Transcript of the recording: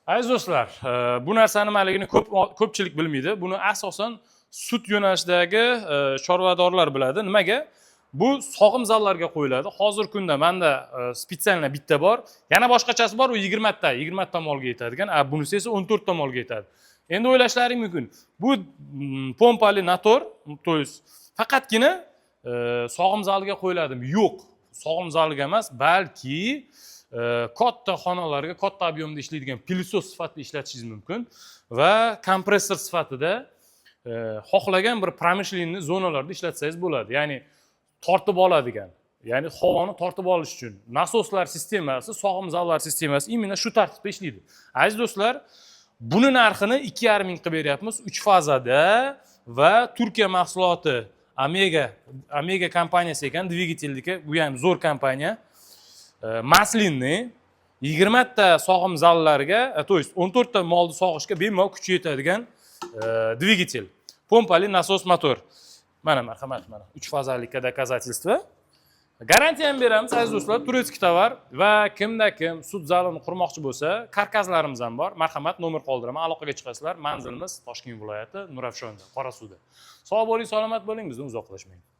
Aziz do'stlar, bu narsani nimaligini ko'pchilik bilmaydi. Buni asosan sut yo'nalishidagi chorvadorlar biladi. Nimaga? Bu sog'im zallarga qo'yiladi. Hozirgi kunda manda специально bitta bor, yana boshqachasi bor, u 20 ta, 20 ta molga yetadigan, a bunisi esa 14 ta molga yetadi. Endi o'ylashlaring mumkin, bu pompali motor, то есть faqatgina sog'im zaliga qo'yiladimi? Yo'q, sog'im zaliga emas, balki katta xonalarga, katta объем da ishlaydigan пылесос sifatida ishlatishingiz mumkin va kompressor sifatida xohlagan bir промышленный zonalarda ishlatsangiz bo'ladi. Ya'ni tortib oladigan, ya'ni havoni tortib olish uchun nasoslar sistemasi, sog'im zallar sistemasi именно shu tartibda ishlaydi. Aziz do'stlar, buni narxini 2,5 ming qilib beryapmiz, uch fazada va Turkiya mahsuloti, Omega, Omega kompaniyasi ekan dvigatelniki. Bu ham zo'r kompaniya. Масляный, 20 ta sog'im zallarga, то есть 14 ta molni sog'ishga bemalol kuchi yetadigan dvigatel, pompali nasos motor. Mana, marhamat, mana uch fazalikka доказательство. Garantiya ham beramiz, aziz do'stlar, турецкий tovar. Va kimda kim sut zalini qurmoqchi bo'lsa, karkaslarimiz ham bor. Marhamat, nomer qoldiraman, aloqaga chiqasizlar. Manzilimiz Toshkent viloyati, Nurafshonda, Qorasuvda. Sog' bo'ling, salomat bo'ling, bizdan uzoqlashmang.